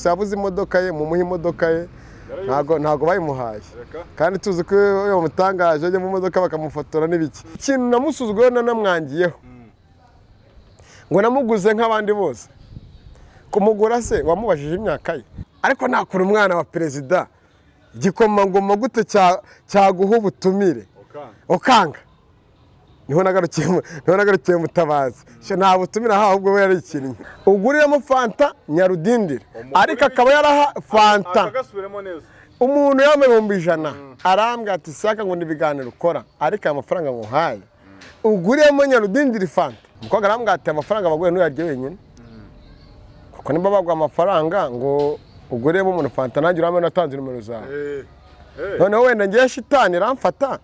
Yabuze imodoka ye, mumuhe imodoka ye. Ntago bayimuhaye, kandi tuzi ko iyo bamutangaje ajya mu modoka bakamufotora n'ibiki. Ikintu namusuzuguyeho, nanamwangiyeho ngo namuguze nk'abandi bose. Kumugura se wamubajije imyaka ye? Ariko nakura umwana wa perezida igikomangoma gute cyaguha ubutumire ukanga? Niho nagarukiye Mutabazi. Nta butumire aha, ahubwo we yarikinnye. Uguriramo fanta nyarudindira, ariko akaba yaraha fanta umuntu yambaye 100,000. Arambwira ati: "Saka ngo ni ibiganiro ukora, ariko aya mafaranga nguhaye uguriyemo nyarudindira fanta." Umukobwa arambwira ati: "Amafaranga baguhe ntuyarye wenyine, kuko nimba baguha amafaranga ngo uguriyemo umuntu fanta, nanjye urambe natanze nimero zawe." Noneho wenda ngiye shitani iramfata.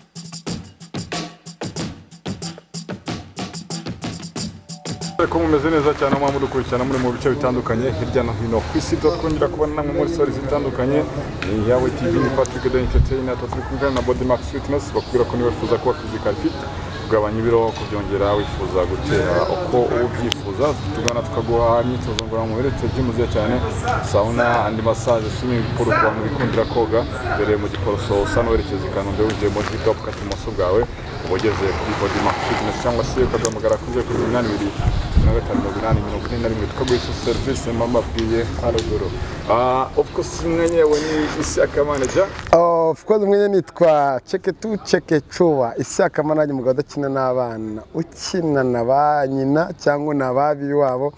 Ko mumeze neza cyane, muba mudukurikirana muri mu bice bitandukanye hirya no hino ku isi. Twongera kubona namwe muri stories zitandukanye. Ni Yawe TV, ni Patrick the Entertainer. Turi kumwe na Body Max Fitness. Bakubwira ko niba wifuza kuba physical fit, kugabanya ibiro, kubyongera, wifuza gutera uko ubyifuza, tugana tukaguha imyitozo ngororamubiri, gym nziza cyane, sauna and massage, swimming pool ku bantu bikundira koga. Dore mu Giporoso, usa n'uwerekeza i Kanombe, winjiye muri hip hop, ukata ibumoso bwawe, uba ugeze kuri Body Max Fitness, cyangwa se ukaduhamagara kuri 0782 55 81, tukaguha serivisi mbabwiye haruguru. Of course mwenyewe ni Isaka Manager. Of course mwenye nitwa Cheke tu Cheke Cuba Isaka Manager, umugabo udakina n'abana, ukina na ba nyina cyangwa na babi wabo,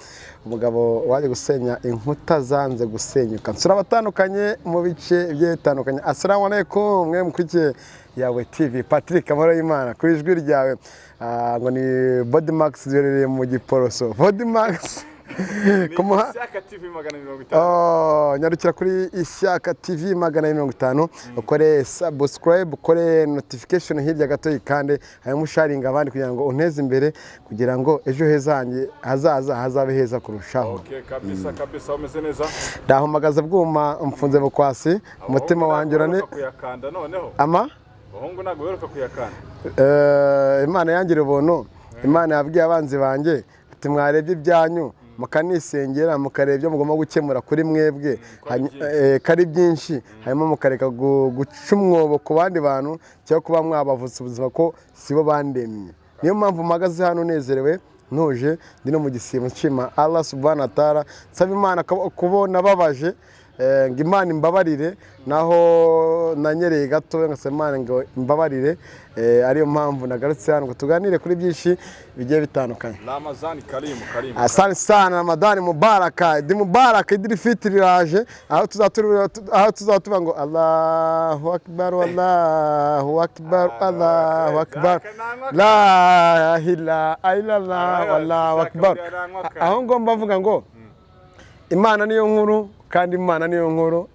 umugabo waje gusenya inkuta zanze gusenyuka. Nsura abatandukanye mu bice bigiye bitandukanye. Assalamu alaikum mwe mukurikiye Yawe TV. Patrick, amahoro y'Imana ku ijwi ryawe. Ngo ni Body Max ziherereye mu Giporoso. Body Max Isaka TV 250. Oh, nyarukira kuri Ishyaka TV 250, ukore subscribe, ukore notification hirya gato kandi hanyuma usharinga abandi kugira ngo unteze imbere, kugira ngo ejo heza hanjye hazaza hazabe heza kurushaho. Okay, kabisa kabisa, umeze neza. Ndahamagaza bwuma mfunze bukwasi, umutima wanjye urane Abahungu kuyakanda noneho. Ama Abahungu ntabwo beruka kuyakanda. Imana yangira ubuntu. Imana yabwiye abanzi banjye ati: "Mwarebye ibyanyu mukanisengera, mukareba ibyo mugomba gukemura kuri mwebwe, ko ari byinshi, hanyuma mukareka guca umwobo ku bandi bantu cyangwa kuba mwabavutsa ubuzima, ko sibo bandemye." Niyo mpamvu mpagaze hano nezerewe, ntuje, ndi no mu gisibo, nshima Allah subhanahu wa ta'ala, nsaba Imana kubona babaje, ngo Imana imbabarire naho nanyereye gato, ngasaba Imana ngo imbabarire. Ariyo mpamvu nagarutse hano ngo tuganire kuri byinshi bigiye bitandukanye. Ramazani karimu karimu. Asante sana, Ramadani mubaraka, Idi mubaraka, Idil Fitri iraje, aho tuzatuba ngo Allahu akbar, Allahu akbar, Allahu akbar, la ilaha illallah, Allahu akbar. Aho ngomba mvuga ngo Imana niyo nkuru, kandi Imana niyo nkuru,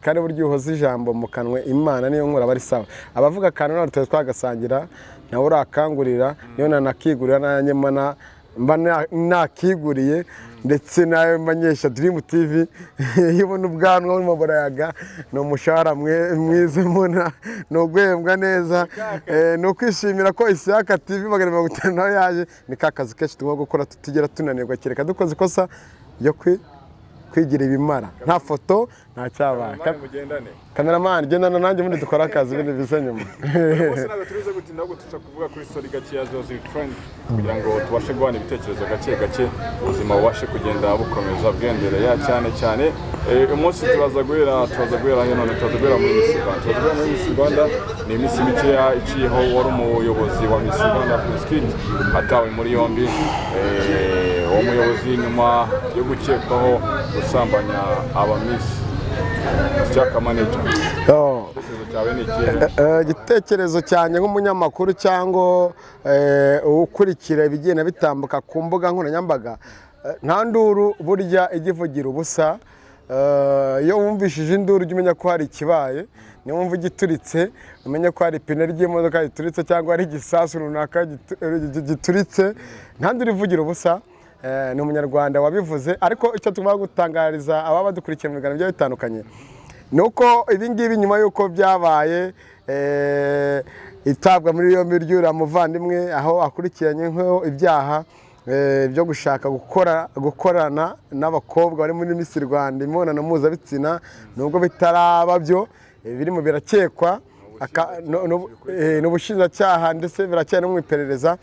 kandi burya uhoza ijambo mu kanwa Imana niyo nkuru aba ari sawa. Abavuga akantu none tuba twagasangira, nawe urakangurira, niyo nanakigurira nanjye mba nakiguriye, ndetse nayo mbanyesha Dream TV. Iyo ubona ubwanwa burimo burayaga, ni umushahara mwiza mbona, ni uguhembwa neza, ni ukwishimira ko Ishyaka TV 250 nayo yaje. Ni ka kazi kenshi tugomba gukora tutigera tunanirwa, kereka dukoze ikosa ryo kwigira ibimara. Nta foto, nta cyabaye. Mani mugendane. Cameraman, gendana nanjye, ubundi dukora akazi, ibindi bize nyuma. Bose ntabwo turize gutinda, ahubwo tuca kuvuga kuri story gakeya ziba ziri trend, kugira ngo tubashe guhana ibitekerezo gake gake, ubuzima bubashe kugenda bukomeza bwendereya. Cyane cyane umunsi turaza guhera hano none, turaza guhera muri Miss Rwanda. Turaza guhera muri Miss Rwanda. Ni iminsi mikeya iciyeho wari umuyobozi wa Miss Rwanda, Prince Kid, atawe muri yombi. Uwo muyobozi nyuma yo gukekwaho gusambanya aba Miss. Ishyaka Manager, Oh. igitekerezo cyawe ni ikihe? Igitekerezo cyanjye nk'umunyamakuru cyangwa ukurikira ibigenda bitambuka ku mbuga nkoranyambaga, nta nduru burya ijya ivugira ubusa. Iyo wumvishije induru, ujya umenya ko hari ikibaye. Niyo wumva igituritse, umenye ko hari ipine ry'imodoka rituritse cyangwa hari igisasu runaka gituritse. Nta nduru ivugira ubusa. Ni umunyarwanda wabivuze, ariko icyo tugomba gutangariza ababa badukurikiye mu biganiro bigiye bitandukanye ni uko ibi ngibi, nyuma y'uko byabaye, itabwa muri yombi ry'uriya muvandimwe aho akurikiranyweho ibyaha. byo gushaka gukorana n'abakobwa bari muri Miss Rwanda imibonano mpuzabitsina, nubwo bitaraba byo, birimo birakekwa n'ubushinjacyaha, ndetse biracyari no mu iperereza.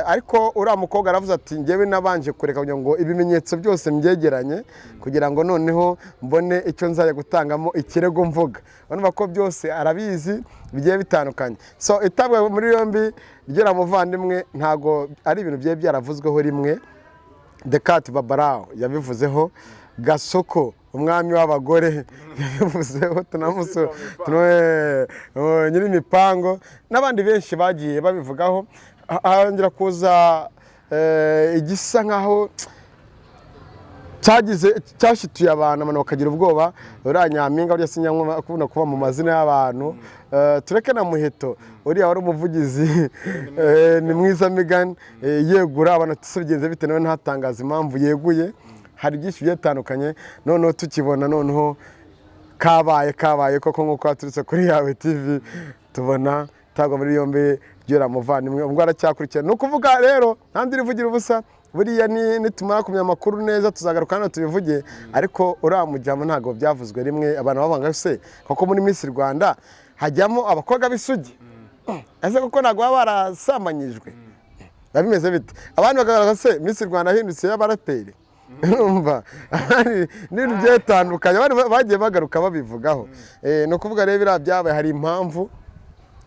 Ariko uriya mukobwa aravuze ati: "Njyewe nabanje kureka kugira ngo ibimenyetso byose mbyegeranye, kugira ngo noneho mbone icyo nzajya gutangamo ikirego mvuga." Urumva ko byose arabizi bigiye bitandukanye. So itabwa muri yombi ry'uriya muvandimwe ntabwo ari ibintu bigiye byaravuzweho rimwe. Dekati Babarawo yabivuzeho, Gasoko umwami w'abagore yabivuzeho, tunamusu nyir'imipango n'abandi benshi bagiye babivugaho. Hongera kuza igisa nkaho cyagize cyashituye abantu, abantu bakagira ubwoba. Uriya Nyampinga, burya sinyanywa kubona kuba mu mazina y'abantu. Tureke na Muheto, uriya wari umuvugizi, ni mwiza Meghan, yegura, abantu tubigenze bite? Nawe ntatangaza impamvu yeguye. Hari byinshi bigiye bitandukanye. Noneho tukibona noneho kabaye kabaye koko, nk'uko yaturutse kuri Yawe TV, tubona itabwa muri yombi ry'uriya muvandimwe, ubwo aracyakurikirana. Ni ukuvuga rero nta ndi rivugira ubusa. Buriya nitumara kumenya amakuru neza tuzagaruka hano tubivuge. Ariko uriya mujyamo ntabwo byavuzwe rimwe. Abantu babanga se koko muri Miss Rwanda hajyamo abakobwa b'isugi? Ese koko ntabwo baba barasambanyijwe? Biba bimeze bite? Abandi bakagaragaza se Miss Rwanda ahindutse y'abaraperi? Urumva n'ibintu bigiye bitandukanye abandi bagiye bagaruka babivugaho. Ni ukuvuga rero biriya byabaye hari impamvu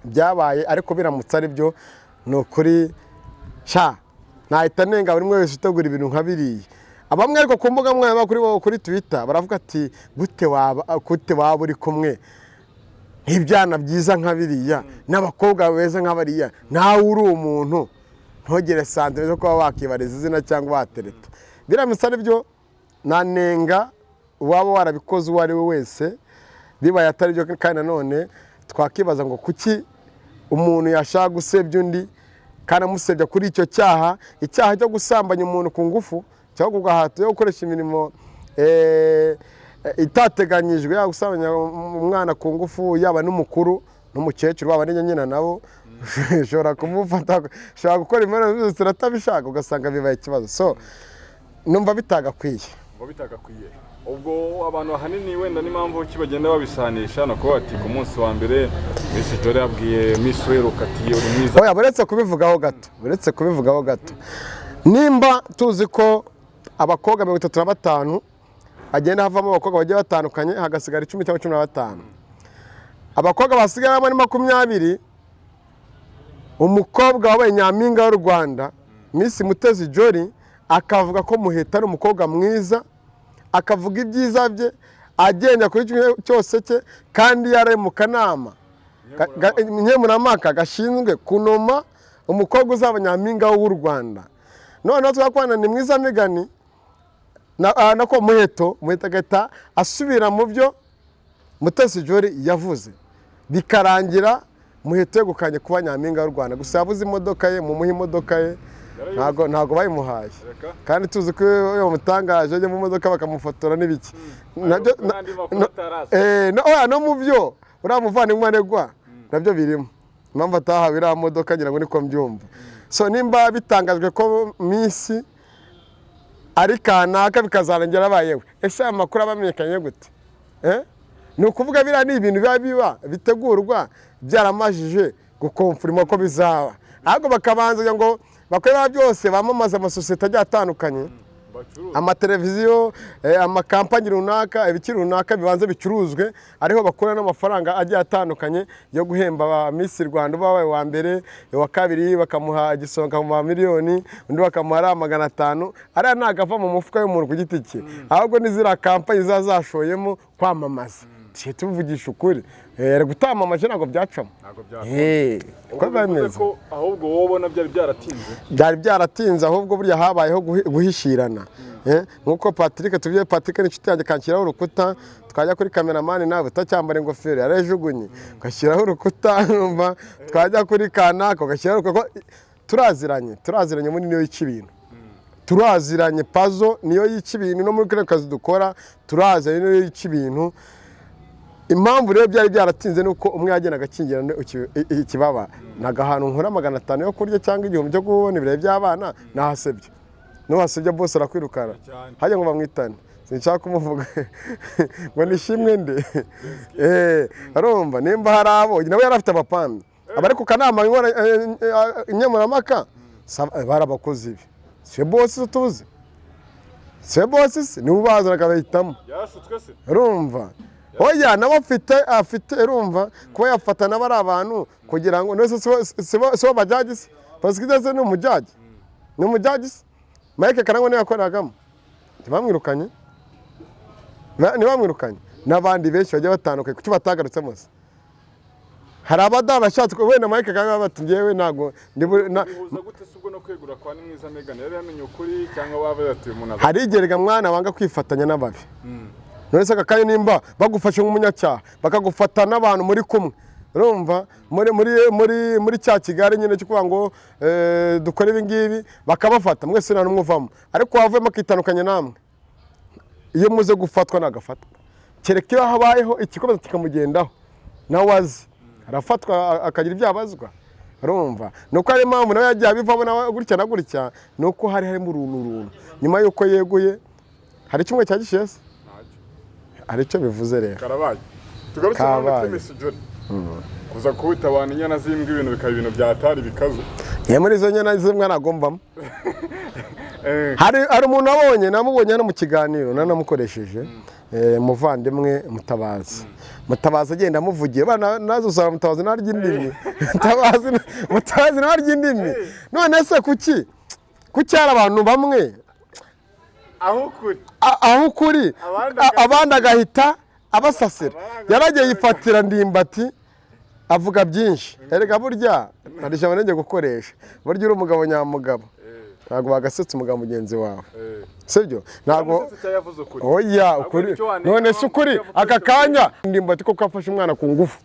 byabaye, ariko biramutse ari byo, ni ukuri sha nahita nenga buri umwe wese utegura ibintu nka biriya. Bamwe ariko ku mbuga nkoranyambaga, kuri Twitter, baravuga ati: Gute waba uri kumwe nk'ibyana byiza nka biriya n'abakobwa beza nka bariya, nawe uri umuntu ntugire sentiment zo kuba wakibariza izina cyangwa watereta?" Biramutse ari byo, nanenga uwaba warabikoze uwo ari we wese. Bibaye atari byo kandi nanone twakibaza ngo kuki umuntu yashaka gusebya undi kandi amusebya kuri icyo cyaha, icyaha cyo gusambanya umuntu ku ngufu cyangwa ku gahato, yo gukoresha imirimo itateganyijwe, yaba gusambanya umwana ku ngufu, yaba n'umukuru n'umukecuru, waba nyina nabo ushobora kumufata, ushobora gukora imibonano mpuzabitsina atabishaka, ugasanga bibaye ikibazo. So numva bitagakwiye. Ngo bitagakwiye. Ubwo abantu ahanini wenda n'impamvu ki bagenda babisanisha ni ukuvuga ati ku munsi wa mbere Miss Jolly yabwiye Miss Uheruka ati: "Uri mwiza." Oya, buretse kubivugaho gato, nimba tuzi ko abakobwa 35 hagenda havamo abakobwa bagiye batandukanye, hagasigara 10 cyangwa 15, abakobwa basigaramo ni 20. Umukobwa wabaye Nyampinga w'u Rwanda, Miss Mutesi Jolly, akavuga ko Muheto ari umukobwa mwiza, akavuga ibyiza bye, agenda kuri kimwe cyose cye, kandi yari mu kanama nkemurampaka gashinzwe kunoma umukobwa uzaba Nyampinga w'u Rwanda. Noneho twakwana ni mwiza Meghan nako Muheto agahita asubira mu byo Mutesi Jolly yavuze, bikarangira Muheto yegukanye kuba Nyampinga w'u Rwanda. Gusa yabuze imodoka ye, mumuhe imodoka ye. Ntabwo bayimuhaye. Reka. Kandi tuzi ko iyo bamutangaje ajya mu modoka bakamufotora n'ibiki nabyo. Ayo, n'andi makuru ataraza. Oya, no mu byo uriya muvandimwe aregwa nabyo birimo, impamvu atahawe iriya modoka, ngira ngo niko mbyumva. So nimba bitangajwe ko Miss ari kanaka, bikazarangira abayewe, ese aya makuru aba amenyekanye gute? Eh? Ni ukuvuga biriya ni ibintu biba bitegurwa, byaramajije gukomfurima ko bizaba, ahubwo bakabanza kugira ngo bakore biriya byose, bamamaze amasosiyete agiye atandukanye, bacuruza, amateleviziyo, amakampani runaka, ibiki runaka, bibanza bicuruzwe, ariho bakura n'amafaranga agiye atandukanye yo guhemba ba Miss Rwanda. Uba wabaye uwa mbere, uwa kabiri bakamuha igisonga, bakamuha miliyoni, undi bakamuha ariya 500. Ariya ntabwo ava mu mufuka y'umuntu ku giti cye, ahubwo ni ziriya kampani ziba zashoyemo kwamamaza. Tujye tuvugisha ukuri. Gutamamaje ntabwo byacamo. Ntabwo byacamo. Uko biba Ubwo bivuze bimeze. ko ahubwo wowe ubona byari byaratinze. Byari byaratinze, ahubwo burya habayeho guhishirana. Nk'uko Patrick tuvuye, Patrick ni inshuti yanjye, kanshyiraho urukuta, twajya kuri kameramani nawe utacyambara ingofero yarajugunye ugashyiraho urukuta, urumva twajya kuri kanaka ugashyiraho urukuta. Turaziranye muri niyo yica ibintu, turaziranye. Pazo niyo yica ibintu, no muri kano kazi dukora turaziranye, niyo yica ibintu. Impamvu rero byari byaratinze nuko umwe yagendaga akingira undi ikibaba. Ntago ahantu nkura 500 yo kurya cyangwa 1000 cyo kubona ibirayi by'abana nahasebye. Nuhasebye bose arakwirukana. Cyane. Hajya ngo bamwitane, sinshaka kumuvuga ngo nishimwe nde. Arumva nimba hari abo nawe yari afite abapambi abari ku kanama nkemurampaka, bari abakozi be, si bose tuzi, si bose se niwe ubazana akabahitamo. Yarashutswe se? Urumva, oya, nawe afite urumva kuba yafata nabo ari abantu kugira ngo none se sibo bajudge se? Pascal se ni umujudge? Ni umujudge se? Mike Karangwa niwe yakoreragamo, ntibamwirukanye? Ntibamwirukanye n'abandi benshi bagiye batandukanye, kuki batagarutsemo se? Hari abadarashatse wenda Mike Karangwa bati njyewe ntabwo Bihuza gute se ubwo no kwegura kwa Nimwiza Megan? Yari yamenye ukuri cyangwa waba ati umuntu Hari igihe mwana wanga kwifatanya n'ababi. None se aka kanya nimba bagufashe nk'umunyacyaha, bakagufata n'abantu muri kumwe, urumva muri cya kigali nyine cyo kuvuga ngo dukore ibi ngibi, bakabafata mwese nta n'umwe uvamo, ariko wavuyemo akitandukanya namwe, iyo muze gufatwa nagafatwa, kereka iyo habayeho igikomeza kikamugendaho nawe azi arafatwa akagira ibyaha abazwa. Urumva ni uko hari impamvu nawe yagiye abivamo nawe gutya na gutya, ni uko hari harimo uruntu runtu nyuma y'uko yeguye. Hari icyumweru cya gishize se? Ntacyo. Hari icyo bivuze rero. Karabaye. Tugarutse nanone Kabaye. kuri Miss Jolly, kuza kubita abantu inyana z'imbwa, ibintu bikaba ibintu byatari bikaze. Niyo muri izo nyana zimwe ntagombamo. Hari umuntu abonye, namubonye hano mu kiganiro nanamukoresheje, muvandimwe Mutabazi. Mutabazi agenda amuvugiye bana nazo usanga Mutabazi narya indimi. Mutabazi narya indimi. None se kuki hari abantu bamwe Aho ukuri aho ukuri Abandi abandi agahita abasasira? Abandi Yaragiye yifatira Ndimbati avuga byinshi. Erega burya hari ijambo ngiye gukoresha: burya uri umugabo nyamugabo, ntabwo wagasetsa umugabo mugenzi wawe, sibyo? Ntabwo Yamusetse cyangwa yavuze ukuri? Oya, Ahubwo ukuri. nicyo wanenga None se ukuri yavuze aka ukuri. kanya Ndimbati koko afashe umwana ku ngufu,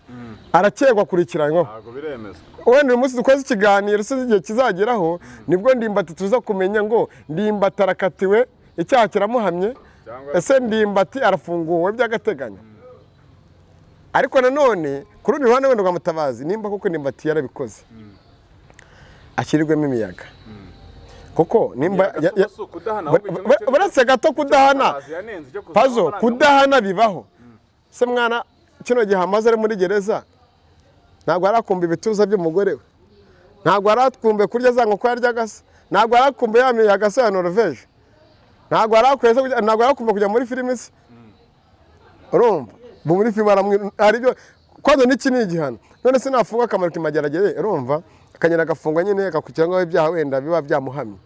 arakekwa, akurikiranyweho. Ntabwo biremezwa. Wenda uyu munsi dukoze ikiganiro, sinzi igihe kizageraho nibwo Ndimbati tuza kumenya ngo Ndimbati arakatiwe, icyaha kiramuhamye, Cyangwa ese Ndimbati arafunguwe by'agateganyo. Ariko nanone ku rundi ruhande wenda rwa Mutabazi, nimba koko Ndimbati yarabikoze, ashyirirwemo imiyaga, kuko nimba Imiyaga si ukudahana, ahubwo icyo ngicyo uretse gato kudahana. Mutabazi yanenze icyo kuzana Pazo amafaranga. Kudahana bibaho se mwana? Kino gihe amaze ari muri gereza, ntabwo arakumva ibituza by'umugore we, ntabwo arakumva kurya za nkoko yaryaga se, ntabwo arakumva ya miyaga se ya Norvège, ntabwo arakumva kujya muri filime se? Urumva ubu muri filime hari ibyo kwanza n'iki ni igihano. None se nafunga akamaro kimageragere, urumva akagenda agafungwa nyine, agakurikiranwaho ibyaha wenda biba byamuhamye,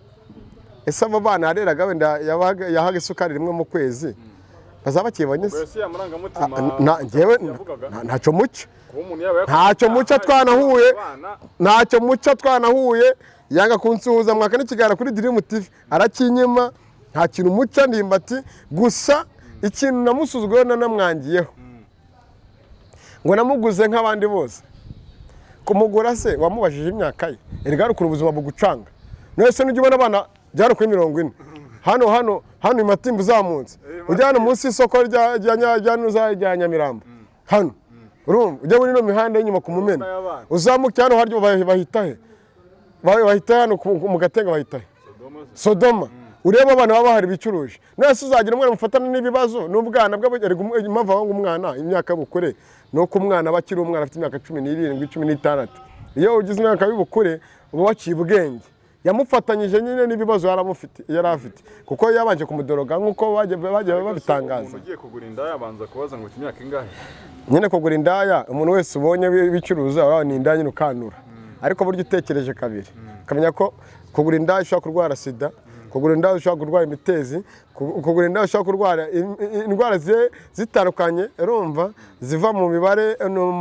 ese abo bana yareraga wenda yahaga isukari rimwe mu kwezi bazaba bakibonye se? Mbese ya marangamutima Njyewe yavugaga ntacyo muca. Kuba umuntu yaba yakoze Ntacyo icyaha, muca, twanahuye. abana, Ntacyo muca, twanahuye yanga kunsuhuza, mwaka n'ikiganiro kuri Dream TV arakinyima. Nta kintu muca Ndimbati. Gusa ikintu namusuzuguyeho nanamwangiyeho, ngo namuguze nk'abandi bose. Kumugura se wamubajije imyaka ye? Erega hari ukuntu ubuzima bugucanga. None se nujya ubona abana byari kuri 40 hano hano hano i Matimba, uzamutse ujya hano munsi y'isoko rya Nuza, rya Nyamirambo hano, urumva ujya muri ino mihanda y'inyuma ku Mumena, y'abana. Uzamuke hano haryo bahita he? Bahita hano mu Gatenga, bahita he? Sodoma se. Sodoma. Urebe abana baba bahari bicuruje. None se uzagira umwana mufatana n'ibibazo n'ubwana bwe? Erega impamvu aho ngo umwana imyaka y'ubukure ni uko umwana aba akiri umwana afite imyaka 17, 16. Iyo ugize imyaka y'ubukure uba waciye ubwenge. Yamufatanyije nyine n'ibibazo yari afite, kuko yabanje kumudoroga nk'uko bagiye Ariko se babitangaza. umuntu ugiye kugura indaya abanza kubaza ngo ufite imyaka ingahe? Nyine kugura indaya, umuntu wese ubonye bicuruza urabona ni indaya nyine ukanura. Ariko burya utekereje kabiri ukamenya ko kugura indaya ushobora kurwara sida, kugura indaya ushobora kurwara imitezi, kugura indaya ushobora kurwara indwara zitandukanye, urumva ziva mu mibare no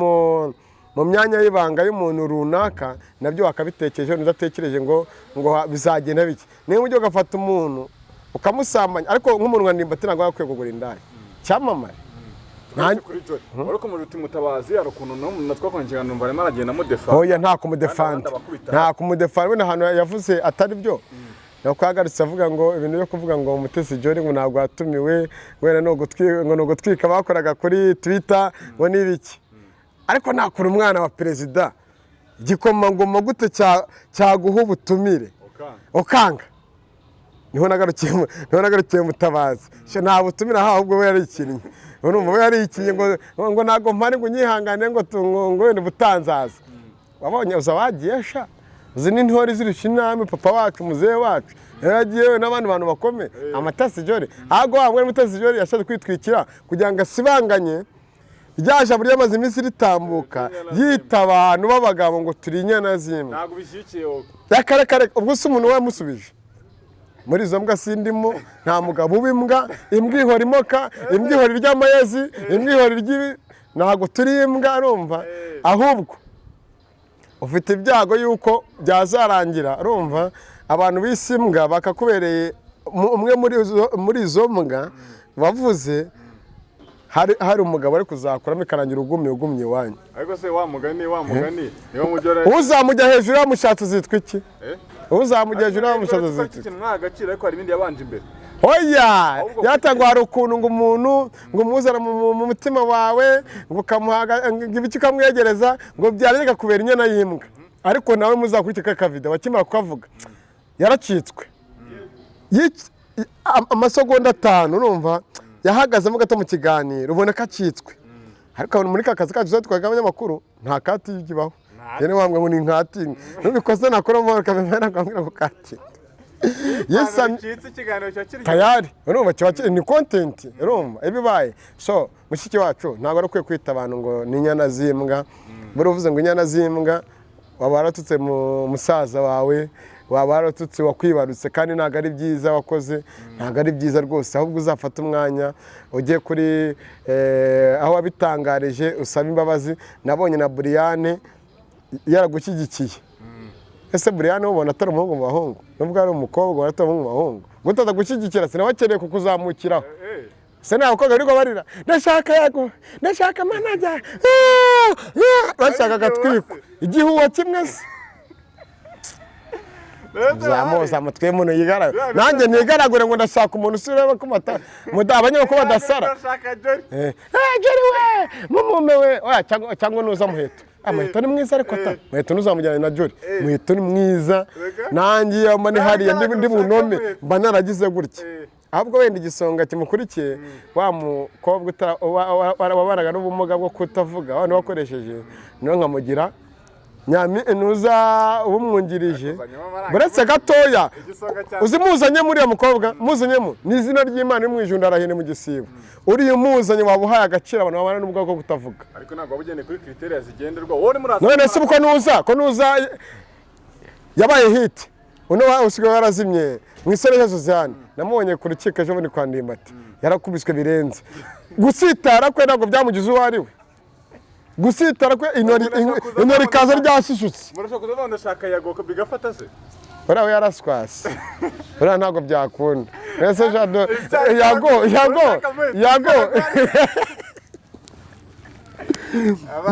mu myanya y'ibanga y'umuntu runaka, nabyo wakabitekereje. Udatekereje ngo bizagenda bike, niba ujya ugafata umuntu ukamusambanya. Ariko nk'umuntu nka Ndimbati ntabwo aba akwiye kugura indaya cyamamare. Tugarutse kuri Jolly, wari ukomeje uti Mutabazi hari ukuntu natwakoranye ikiganiro numva arimo aragenda amudefa. Oya, nta kumudefanda. Abandi abakubita. Nta kumudefanda. Wenda ahantu yavuze atari byo. Nuko yagarutse avuga ngo ibintu byo kuvuga ngo Mutesi Jolly ngo ntabwo yatumiwe, wenda ngo ni ugutwika bakoraga kuri Twitter, ngo ni ibiki. Ariko nakura umwana wa perezida igikomangoma gute cyaguha ubutumire ukanga? Niho nagarukiye Mutabazi. Sha, nta butumire aha, ahubwo we yarikinnye. Urumva we yarikinnye ngo ntabwo mpari, ngo unyihangane, ngo wenda ubutanzaza. Wabonye uza wagiye sha, uzi n'intore zirusha intambwe papa wacu, muzehe wacu yari yagiye we n'abandi bantu bakomeye. Mutesi Jolly ahubwo wa mwene Mutesi Jolly yashatse kwitwikira kugira ngo asibanganye rya jambo ryamaze iminsi ritambuka, yita abantu b'abagabo ngo turi inyana z'imbwa. Ntabwo bishyigikiye wowe. Reka reka reka, ubwo se umuntu wamusubije muri izo mbwa sindimo. Nta mugabo uba imbwa. Imbwa ihora imoka, imbwa ihora irya amayezi, imbwa ihora irya ibi. Ntabwo turi imbwa, urumva? Ahubwo ufite ibyago yuko byazarangira, urumva, abantu bise imbwa bakakubereye umwe muri izo mbwa wavuze. Hari umugabo ari kuzakuramo ikarangira ugumye iwanyu. Ariko se wa mugani niba mujyo Uzamujya hejuru yamushatse uzitwa iki? Uzamujya hejuru yamushatse uzitwa iki? Ikintu nta agaciro, ariko hari ibindi yabanje imbere. Oya. Ahubwo Yatangwa hari ukuntu ngo umuntu ngo umuzana mu mutima wawe, ngo ukamuha ngo ibiki, ukamwegereza, ngo byareka kubera inyana y'imbwa. Ariko nawe muzakurikire ka video, bakimara kukavuga yaracitswe. Amasegonda 5, urumva, yahagazemo gato mu kiganiro, ubona ko acitswe. Ariko abantu muri ka kazi kacu twaga abanyamakuru, nta kati ibaho. Rero wambwa ngo ni nkati nubikoze nakora kamera nakambwira ngo kati yisamye. Bicitse ikiganiro cya kiri Tayari, urumva, kiba kiri ni content, urumva ibibaye. So mushiki wacu ntabwo ari ukwiye kwita abantu ngo ni inyana z'imbwa. Buri uvuze ngo inyana z'imbwa, waba waratutse mu musaza wawe, waba waratutse wakwibarutse, kandi ntabwo ari byiza wakoze, ntabwo ari byiza rwose. Ahubwo uzafate umwanya ujye kuri aho wabitangarije usabe imbabazi. Nabonye na Buriyane yaragushyigikiye. Ese Buriyane ubona atari umuhungu mu bahungu? Nubwo ari umukobwa, ubona atari umuhungu mu bahungu? Gutadagushyigikira sinabakeneye kukuzamukiraho. Se nta bakobwa birirwa barira, "Ndashaka Yago, ndashaka manager," bashaka agatwiko, igihuha kimwe se zamuza mutwe umuntu yigaragura. Nanjye nigaragure ngo ndashaka umuntu usubira ko abanyamakuru badasara. Ndashaka Jolly. Jolly we mumume we, oya, cyangwa nuza Muheto. Muheto ni mwiza, ariko ta Muheto ntuzamujyane na Jolly. Muheto ni mwiza. Reka. Nanjye iyo mba ni hariya ndi bunome Muheto. mba naragize gutya. Ahubwo wenda igisonga kimukurikiye, wa mukobwa wabanaga n'ubumuga bwo kutavuga, wa wakoresheje niwe nkamugira ntuza ubumwungirije. Uzanyemo amarangamutima. Buretse gatoya. Igisonga cya Uzi muzanye muri uriya mukobwa, muzanyemo ni izina ry'Imana iri mu ijuru, arahene mu gisibo. Uriya umuzanye waba uhaye agaciro abantu babana n'ubumuga bwo kutavuga. Ariko ntabwo waba ugendeye kuri criteria zigenderwa wowe urimo uraza. None se uko nuza ko nuza yabaye hit, uno usigaye warazimye mu isore Josiane, namubonye ku rukiko ejo bundi kwa Ndimbati, yarakubiswe birenze. Gusitara kwe ntabwo byamugize uwo ari we. Gusitara kwe inori ikaza ryashishutse. Murashaka kuzavuga ndashaka Yago bigafata se? Uriya we yaraswase, uriya ntabwo byakunda. Ese Jado, Yago, Yago, Yago,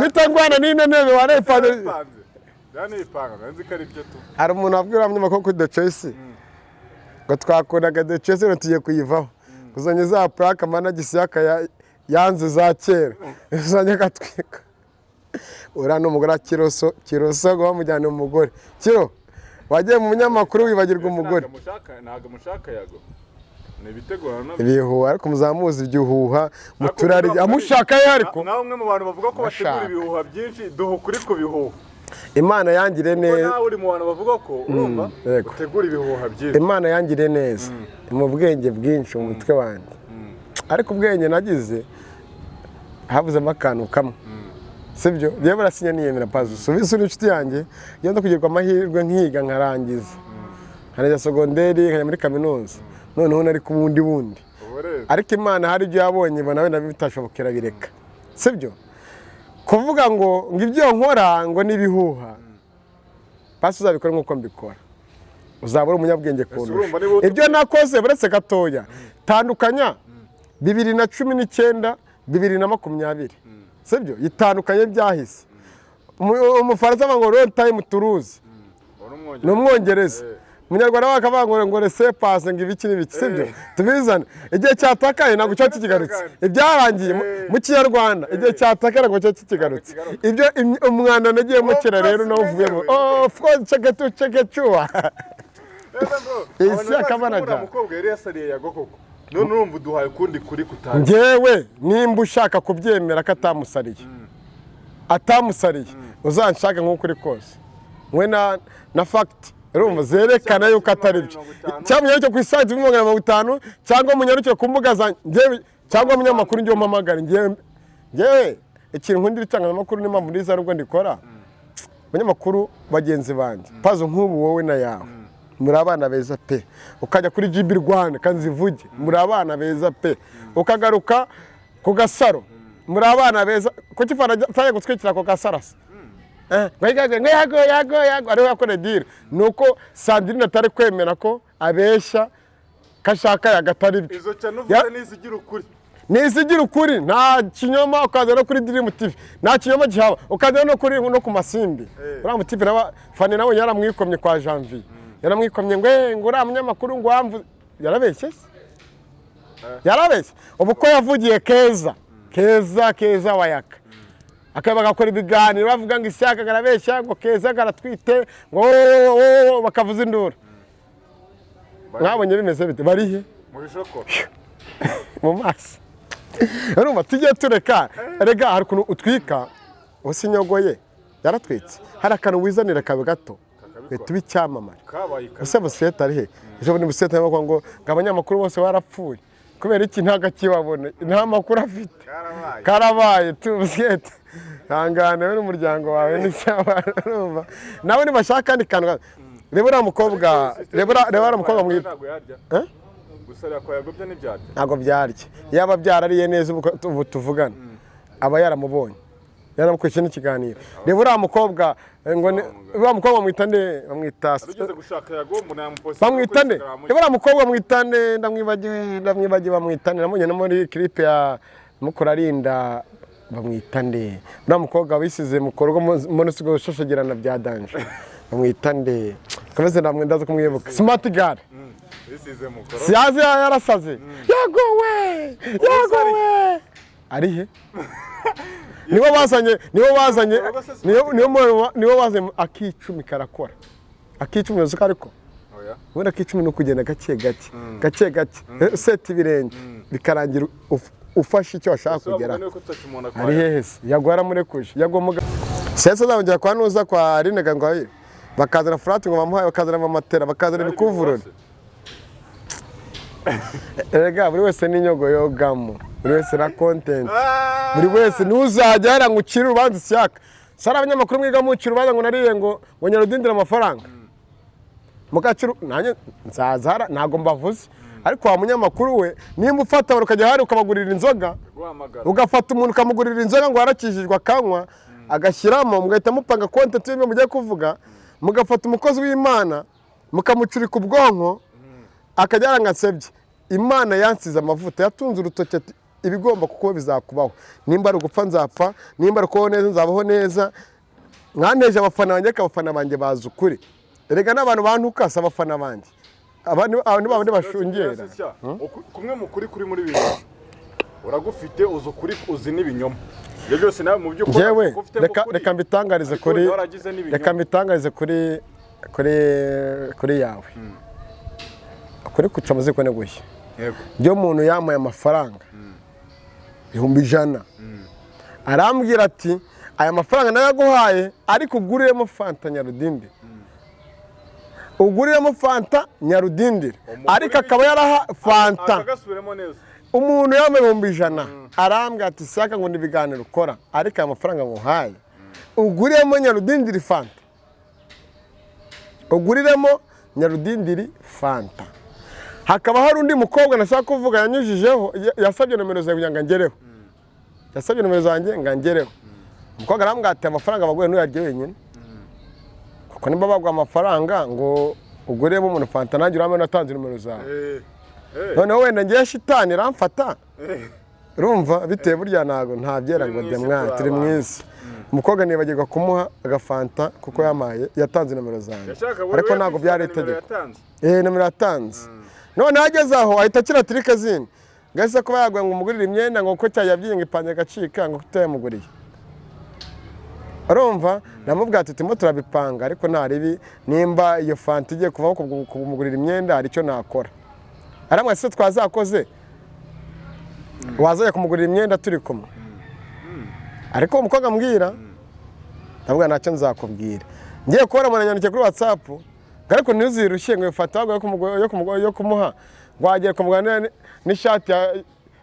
mitangwana n'ino ntebe warepfana. Nipanze nipanga, nzi ko ari byo tu. Hari umuntu wabwira abanyamakuru kuri The Choice ngo twakundaga The Choice none tugiye kuyivaho, uzanye za plaque managisi yanze za kera, uzanye agatwika. Uriya ni umugore wa Kiroso. Kiroso ngo bamujyane umugore Kiro wagiye mu munyamakuru wibagirwa umugore. Ntabwo mushaka Yago, ni ibitegurano nabyo. Ibihuha, ariko muzamuzi ibyuhuha muturari amushaka ye ariko. Nawe umwe mu bantu bavuga ko bategura Mushaka. ibihuha byinshi, duha ukuri ku bihuha. Imana yangire Kuko neza. nawe uri mu bantu bavuga ko, urumva, Yego. utegura ibihuha byinshi. Imana yangire neza mu bwenge bwinshi mu mutwe wanjye, ariko ubwenge nagize havuzemo akantu kamwe, sibyo? Njyewe burasinya niyemera pazo subiza uri inshuti yanjye. Iyo nza kugirwa amahirwe nkiga nkarangiza, nkarangiza segonderi, nkajya muri kaminuza, noneho nari ku bundi bundi. Ubu rero Ariko Imana hari ibyo yabonye ibona wenda bitashobokera, bireka. Sibyo kuvuga ngo ibyo nkora ngo ni ibihuha. Basi uzabikora nk'uko mbikora, uzaba uri umunyabwenge kundusha. Urumva niba Ibyo nakoze, buretse gatoya, tandukanya 2019, 2020, sibyo? Itandukanye byahise. Umufaransa avuga ngo "Long time to lose." Uri Umwongereza. Ni Umwongereza. Umunyarwanda we akavuga ngo laissez-passer, ngo ibiki n'ibiki, sibyo? Tubizane. Igihe cyatakaye ntabwo cyo kikigarutse. Ibyarangiye mu Kinyarwanda, igihe cyatakaye ntabwo cyo kikigarutse. Ibyo umwanda nagiye mukira rero nawe uvuyemo. Oh, of course, cheketu chekecuwa. Neza bro. Isi Abantu bazi ko akamanaja. uriya mukobwa yari yasariye Yago koko, none urumva uduhaye ukundi kuri kutazi. Njyewe nimba ushaka kubyemera ko atamusariye, uzanshake nk'uko uri kose mwe na fact, urumva, zerekana yuko atari byo, cyangwa munyaruke ku isaha 1,250, cyangwa munyaruke ku mbuga zanjye njyewe, cyangwa umunyamakuru njyewe umpamagare. Njyewe ikintu nkundira itangazamakuru n'impamvu ndiza arubwo ndikora, abanyamakuru bagenzi banjye pazo nk'ubu wowe na yawe muri abana beza pe, ukajya kuri GB Rwanda kanzivuge, muri abana beza pe, ukagaruka ku Gasaro, muri abana beza. Kuki fana atajya gutwikira ku Gasaro se? Ngo yago, ngo yago, yago, yago ariwe yakoreye deal, ni uko Sandrine atari kwemera ko abeshya ko ashaka yagatari byo. Izo cyane uvuze n'izigira ukuri. Ntizigira ukuri, nta kinyoma. Ukaza no kuri Dream TV, nta kinyoma gihaba. Ukaza no kuri no ku Masimbi, uriya mutipe nawe Fani nawe yaramwikomye kwa Janvier, yaramwikomye ngo ngo uriya munyamakuru ngo wamvu yarabeshye se? Yarabeshye. Ubu ko yavugiye Keza, Keza, Keza wayaka akaba bagakora ibiganiro bavuga ngo Ishyaka arabeshya, ngo Keza karatwite, ngo oh, bakavuza induru, mwabonye bimeze bite? Barihe? Mu bishoko. Mu maso. Urumva tujye tureka rega, hari ukuntu utwika usinyogoye yaratwitse, hari akantu wizanira kabe gato uhita uba icyamamare. Kabaye kabi. Ese Busiyete ari he? Ejo bundi Busiyete arimo kuvuga ngo abanyamakuru bose barapfuye. Kubera iki? Ntabwo akibabona, nta makuru afite. Karabaye. Karabaye tu. Busiyete, ihangane we n'umuryango wawe n'icyabana. Urumva nawe nibashaka akandi kantu, reba uriya mukobwa, reba uriya mukobwa mwita Ntabwo yarya. Eh? Gusarira kwa Yago byo ntibyarya. Ntabwo byarya. Yaba byarariye neza, ubu tuvugana aba yaramubonye, yaramukurikiye n'ikiganiro. Reba uriya mukobwa, ngo uriya mukobwa bamwita nde? Bamwita Ugeze gushaka Yago umuntu yamupostinga bamwita kuri nde? Instagram. Reba uriya mukobwa bamwita nde? Ndamwibagiwe, ndamwibagiwe. Bamwita nde? Namubonye no muri clip ya Mukurarinda. Bamwita nde uriya mukobwa wisize mukorogo mbona usigaye ushashagirana bya danger? Bamwita nde? Komeze, ndamwe ndaza kumwibuka. Smart girl. Bisize mukoro. Siyazi yarasaze. Yago we, Yago we ari he? Nibo bazanye, nibo bazanye, nibo bazanye akicumi karakora. Akicumi uzi ko ariko Oya. ubundi akicumi ni ukugenda gake gake, gake gake, useta ibirenge, bikarangira ufashe icyo washaka kugeraho. Niba ko umuntu Ari hehe se? Yago yaramurekuje. Yago muga sese azongera kwa nuza kwa Aline Gahongayire, bakazana furati ngo bamuhaye, bakazana amamatera, bakazana ibikuvurori. Erega buri wese n'inyogo yogamo, buri wese na content, buri wese. Ntuzajya hariya ngo ucire urubanza Ishyaka. Sari abanyamakuru mwiga mucira urubanza ngo nariye ngo nyarudindire amafaranga mugacira. Nanjye nzaza hariya, ntabwo mbavuze, ariko wa munyamakuru we, nimba ufata abantu ukajya hariya ukabagurira inzoga, Guhamagara. ugafata umuntu ukamugurira inzoga ngo warakijijwe, akanywa agashyiramo, mugahita mupanga content y'ibyo mugiye kuvuga, mugafata umukozi w'Imana mukamucurika ubwonko akajya yarangasebye. Imana yansize amavuta, yatunze urutoki ati ibigomba kukuba bizakubaho, nimba ari ugupfa nzapfa, nimba ari ukubaho neza nzabaho neza. Mwaneje abafana banjye, ariko abafana banjye bazi ukuri. Erega n'abantu bantuka si abafana banjye, abantu babandi bashungera. Kumwe mu kuri kuri muri bibiri uragufite, uzi ukuri, uzi n'ibinyoma, ibyo byose nawe mu byo ukora Njyewe kuko ufitemo reka ukuri. reka mbitangarize Ariko kuri wenda waragize n'ibinyoma. Reka mbitangarize kuri yawe, kuri kuca amaziko ni gushya. Njyewe umuntu yampaye amafaranga 100,000, arambwira ati aya mafaranga nayaguhaye ariko uguriremo fanta Nyarudindi, uguriremo fanta Nyarudindire. Ariko akaba yaraha fanta. Akagasubiremo neza. Umuntu yambaye 100,000, arambwira ati saka ngo ni ibiganiro ukora, ariko aya mafaranga nguhaye uguriremo Nyarudindiri fanta, uguriremo Nyarudindiri fanta. Hakaba hari undi mukobwa nashaka kuvuga yanyujijeho, yasabye nomero zawe kugira ngo angereho, yasabye nomero zanjye ngo angereho. Umukobwa arambwira ati amafaranga baguhe ntuyarye wenyine, kuko nimba baguha amafaranga ngo uguremo umuntu fanta, nanjye urambona natanze nomero zawe. Noneho wenda ngiye shitani iramfata, urumva bitewe burya ntago ntabyera ngo Turi mu de isi, mwana turi turi mu abantu. isi. Umukobwa nibagirwa kumuha agafanta kuko yamaye, yatanze nomero zanjye. Yashaka buri Ariko wese ntabwo byari nimero itegeko. yatanze. Nomero yatanze. None ageze aho ahita akira trick zindi, ngahise kuba yaguye ngo umugurire imyenda, ngo kuko cyayabyiye, ngo ipantaro igacika, ngo kutayamuguriye. Urumva, namubwira ati turimo turabipanga, ariko nta ribi, nimba iyo fanta igiye kuvaho kumugurira imyenda, hari icyo nakora. Aramwese se twazakoze, wazajya kumugurira imyenda turi kumwe. Ariko uwo mukobwa ambwira, ndavuga ntacyo nzakubwira. Ngiye kubona umuntu yanyandikiye kuri WhatsApp ngo ariko ntuzirushye, ngo iyo fanta yo kumuha, ngo wagiye kumugura n'ishati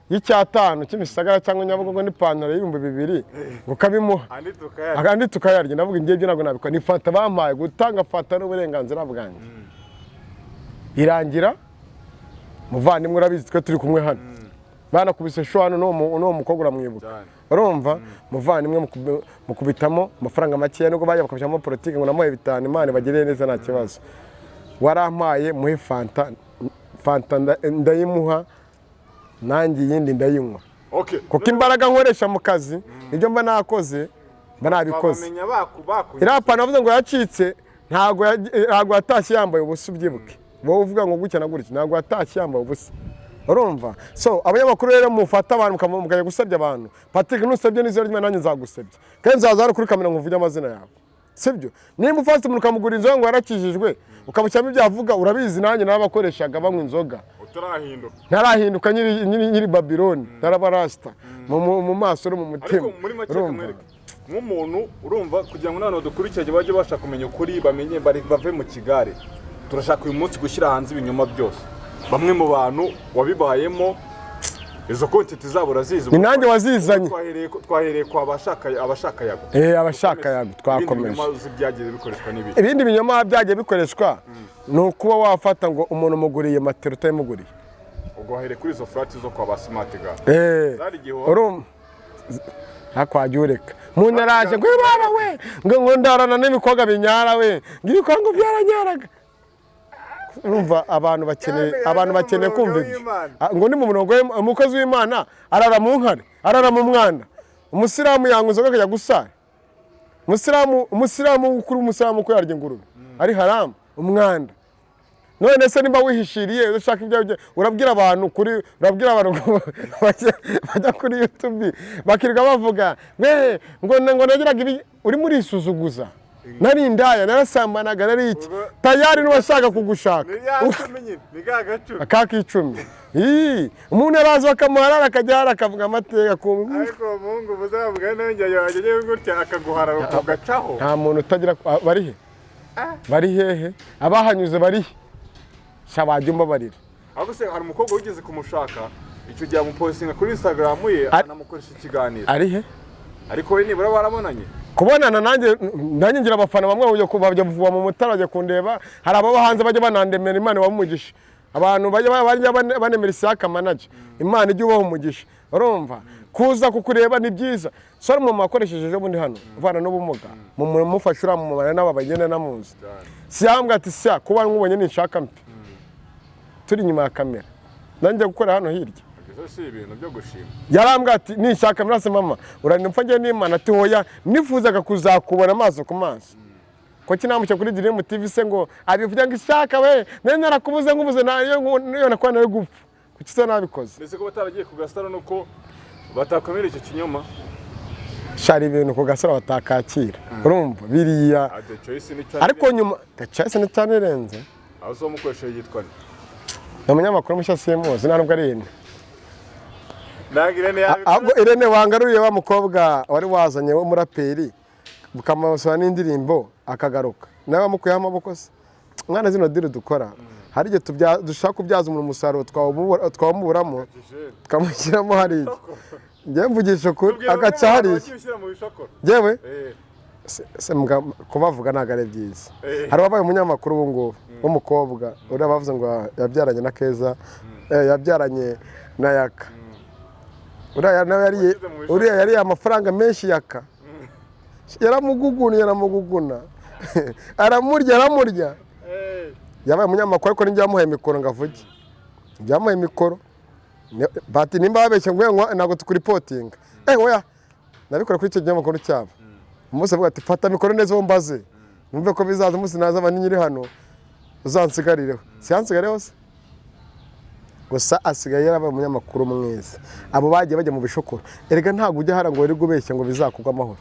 y'icyatanu cy'imisagara cyangwa Nyabugogo n'ipantaro y'2000, ngo ukabimuha. Andi tukayarya. Andi tukayarya. Ndavuga ngiye ibyo ntabwo nabikora, ni fanta bampaye, gutanga fanta ni uburenganzira bwanjye. Irangira, muvandimwe, urabizi twe turi kumwe hano, banakubise show hano n'uwo mukobwa uramwibuka. Cyane. Urumva, muvandimwe, mukubitamo amafaranga makeya, nubwo bajya bakabishyiramo politiki ngo namuhe 5, Imana ibagirire neza, nta kibazo. Warampaye, muhe fanta. Fanta ndayimuha, nanjye iyindi ndayinywa. Kuko imbaraga nkoresha mu kazi nibyo mba nakoze, mba nabikoze. Babamenya baku Iriya pantaro bavuze ngo yacitse, ntabwo yatashye yambaye ubusa. Ubyibuke wowe uvuga ngo gutya na gutya, ntabwo yatashye yambaye ubusa. Urumva, so abanyamakuru rero mufata abantu mukajya gusebya abantu. Patrick, nusebye n'izina ry'Imana, nanjye nzagusebya, kandi nzaza hano kuri kamera nkuvuge amazina yawe, sibyo? Nimba ufata umuntu ukamugura inzoga ngo yarakijijwe, ukamushyiramo ibyo avuga, urabizi nanjye n'abakoreshaga banywa inzoga. Utarahinduka. Ntarahinduka, nyiri Babiloni, ntarabarasita mu maso no mu mutima. Ariko muri make, Urumva? kamwereke nk'umuntu, urumva, kugira ngo n'abantu badukurikiranye bajye babasha kumenya ukuri, bamenye bave mu kigare. Turashaka uyu munsi gushyira hanze ibinyoma byose bamwe mu bantu wabibayemo, izo content zabo urazizi. Ni nanjye wazizanye. Twahereye kwa abashaka Yago. Abashaka Yago, twakomeje. Ibindi binyoma byagiye bikoreshwa n'ibiki? Ibindi binyoma byagiye bikoreshwa ni ukuba wafata ngo umuntu umuguriye matera utayimuguriye. Ubwo wahereye kuri izo flat zo kwa ba Smart Girl. Zari igihuha. Urumva, ntakwajya ureka umuntu araje ngo baba we, ngo ndarana n'ibikobwa binyara we, ngo ibikongo byaranyaraga. Urumva, abantu Cyane, bakeneye ni mu kumva murongo ibyo. w'Imana. Ah, ngo ni mu murongo umukozi w'Imana arara mu nkari, arara mu mwanda. Umusilamu yanywa inzoga akajya gusara. Umusilamu kuri umusilamu ko yarya ingurube ari haramu, umwanda. None se nimba wihishiriye ushaka ibyo urabwira abantu kuri, urabwira abantu ngo bajya kuri YouTube bakirirwa bavuga we ngo nagiraga ibi, urimo urisuzuguza, nari indaya, narasambanaga, nari iki, tayari n'uwashaka kugushaka. Ni ya cumi nyine, ni ka gacumi. Akaka 10. Ii, umuntu araza bakamuharara, akajya hara akavuga amateka ku Ariko uwo muhungu muzavuga nanjye yajya gutya akaguharara ugacaho. Nta muntu utagira. Bari he? Bari hehe? Abahanyuze bari he? Sha, bajya umbabarira. Ahubwo se hari umukobwa wigeze kumushaka icyo gihe, amupostinga kuri Instagram ye, anamukoresha ikiganiro. Ari he? Ariko we nibura barabonanye? Kubonana, nanjye ngira abafana bamwe bajya kuva mu Mutara bajya kundeba. Hari ababa hanze bajya banandemera, Imana ibaha umugisha. Abantu bajya banemera Isaka Manager, Imana ijya ubaha umugisha. Urumva, kuza kukureba ni byiza. So hari umuntu wakoresheje ejo bundi hano ubana n'ubumuga, mu mufasha uriya mumama n'aba bagenda namuzi, si yambwira ati sya kuba nkubonye ninshaka mpe turi inyuma ya kamera, nanjye gukorera hano hirya. Ibyo si ibintu byo gushima. Yarambwira ati nishaka murase mama urarinde mpfa njye n'Imana, ati hoya, nifuzaga kuzakubona amaso ku maso. Ko kinamushya kuri Dream TV se ngo abivuga ngo Isaka we, nari narakubuze, nkubuze nayo niyo nakora nari gupfa, kuki se nabikoze? Ndetse ko bataragiye ku Gasaro nuko batakomera icyo kinyoma. Shari ibintu ku Gasaro batakakira, urumva biriya. Ah, The Choice ni cyane. Ariko nyuma The Choice ni cyane irenze. Aho so mukoresheje yitwa nde? Ni umunyamakuru mushya, simuzi, nta nubwo ari Irene. Ntabwo Irene yabikora. Ahubwo Irene wangaruriye wa mukobwa wari wazanye w'umuraperi, bukamusura n'indirimbo akagaruka, nawe wamukuyeho amaboko se mwana. Zino deal dukora, hari igihe dushaka kubyaza umuntu umusaruro, twawumuburamo, tukamushyiramo hariya. Njyewe mvugisha ukuri, Tubwira bamwe agaca mu bantu hariya. wagiye ushyira mu bishokoro. Njyewe kubavuga ntabwo ari byiza. Hari uwabaye umunyamakuru ubu ngubu w'umukobwa, uriya bavuze ngo yabyaranye na Keza, yabyaranye na Yaka. Uriya nawe yariye Washyize mu bishokoro. Uriya yariye amafaranga menshi. Yaka yaramuguguna, yaramuguguna, aramurya, aramurya. Yabaye umunyamakuru, ariko nijya yamuhaye mikoro ngo avuge, byamuhaye mikoro. Bati nimba babeshye ngo ntabwo tukuripotinga. Oya, nabikora kuri icyo kinyamakuru cyabo. Umunsi avuga ati: "Fata mikoro neza wumbaze, numve ko bizaza." Umunsi nazaba nyiri hano uzansigarireho, siyansigarireho se gusa, asigaye yarabaye umunyamakuru mwiza. Abo bagiye bajya mu bishokoro. Erega ntabwo ujya hara ngo wirirwe ubeshya ngo bizakugwe amahoro.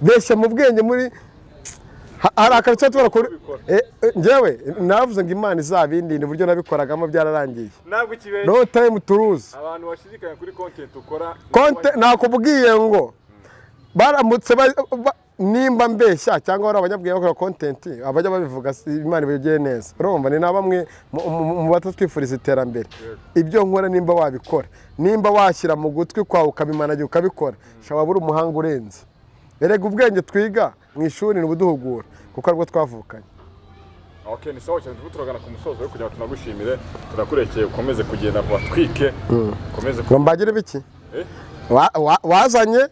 Beshya mu bwenge muri hari akantu tuba tubona kuri njyewe navuze ngo Imana izabindinde, uburyo nabikoragamo byararangiye. Ntabwo ukibeshya. No time to lose. Abantu bashidikanya kuri content ukora. Konte nakubwiye ngo baramutse nimba mbeshya cyangwa bari abanyabwenge bakora content, abajya babivuga Imana ibigire neza. Urumva ni na bamwe mu batatwifuriza iterambere. Ibyo nkora, nimba wabikora, nimba washyira mu gutwi kwawe ukabimanagira ukabikora, shobora uri umuhanga urenze. Erega ubwenge twiga mu ishuri ni ubuduhugura kuko aribwo twavukanye. Okay, ni sawa cyane. Turimo turagana ku musozo wo kugira ngo tunagushimire, turakurekeye ukomeze kugenda watwike, ukomeze. Ngo mbagire biki? Eh? Wazanye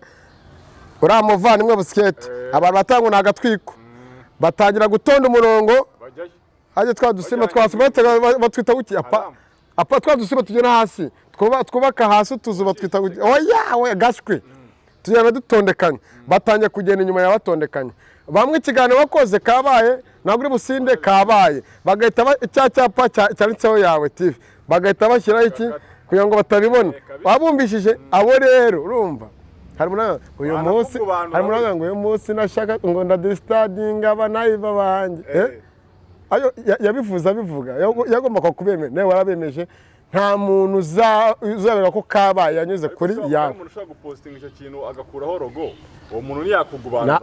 uriya muvandimwe busikete, abantu batanga ni agatwiko, batangira gutonda umurongo. Bajyayo. Hajya twa dusimba batwita guki? Apa. Alarm. Apa, twa dusimba tugera hasi, twubaka hasi utuzu, batwita guki? Oya oya, gashwi. Tugenda dutondekanye, batangiye kugenda inyuma ya batondekanye. Bamwe ikiganiro wakoze kabaye, ntabwo uri businde kabaye, bagahita cya cyapa cyanditseho Yawe TV bagahita bashyiraho iki kugira ngo batabibona. Wabumvishije abo rero, urumva hari uyu Bana munsi kukubanura. Hari umuntu ngo uyu munsi nashaka ngo ndadisitadinga abanayiva banjye. Eh? Ayo yabivuze abivuga yagombaga kubemera, nawe warabemeje. Nta muntu uzabera ko kabaye yanyuze kuri Ushobora yawe. kuba umuntu ushobora gupostinga icyo kintu agakuraho logo, uwo muntu ntiyakugubanura.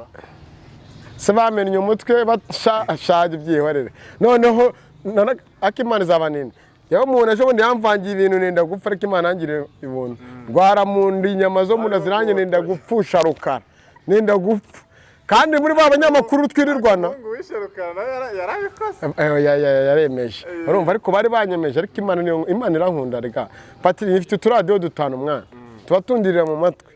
Se bamennye umutwe bashaje, ibyihorere. Noneho ariko Imana izaba nini. Yewe, umuntu ejo bundi yamvangiye ibintu nenda gupfa, ariko Imana yangiriye ubuntu. Ndwara mu nda, inyama zo mu nda ziranjye, nenda gupfusha rukara, nenda gupfa. Kandi muri ba banyamakuru twirirwana. Umuhungu wishe rukara nawe yarabikoze. Yaremeje, urumva, ariko bari banyemeje, ariko Imana niyo, Imana irankunda. Reka Patiri, ifite uturadiyo dutanu mwana, tuba tundirira mu matwi.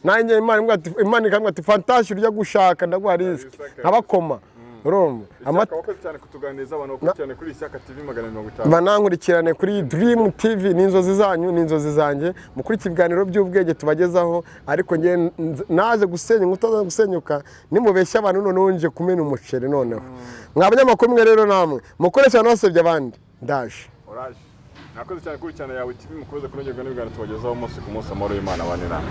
Nanjye Imana imbwira Imana ikambwira ati: "Fantashe, ujya gushaka ndaguha risike." Kabisa. Nkabakoma, urumva. Ishyaka, wakoze cyane kutuganiriza. Abantu bakurikirane kuri Ishyaka TV 250. Banankurikirane kuri Dream TV. Ni inzozi zanyu, ni inzozi zanjye. Mukurikira ibiganiro by'ubwenge tubagezaho. Ariko njye naje gusenya inkuta zo gusenyuka nimubeshya abantu. Noneho nje kumena umuceri. Noneho mwa banyamakuru mwe rero, namwe mukoresha abantu basebya abandi, ndaje. Oraje, mwakoze cyane gukurikirana Yawe TV. Mukomeze kunogerwa n'ibiganiro tubagezaho umunsi ku munsi. Amahoro y'Imana abane namwe.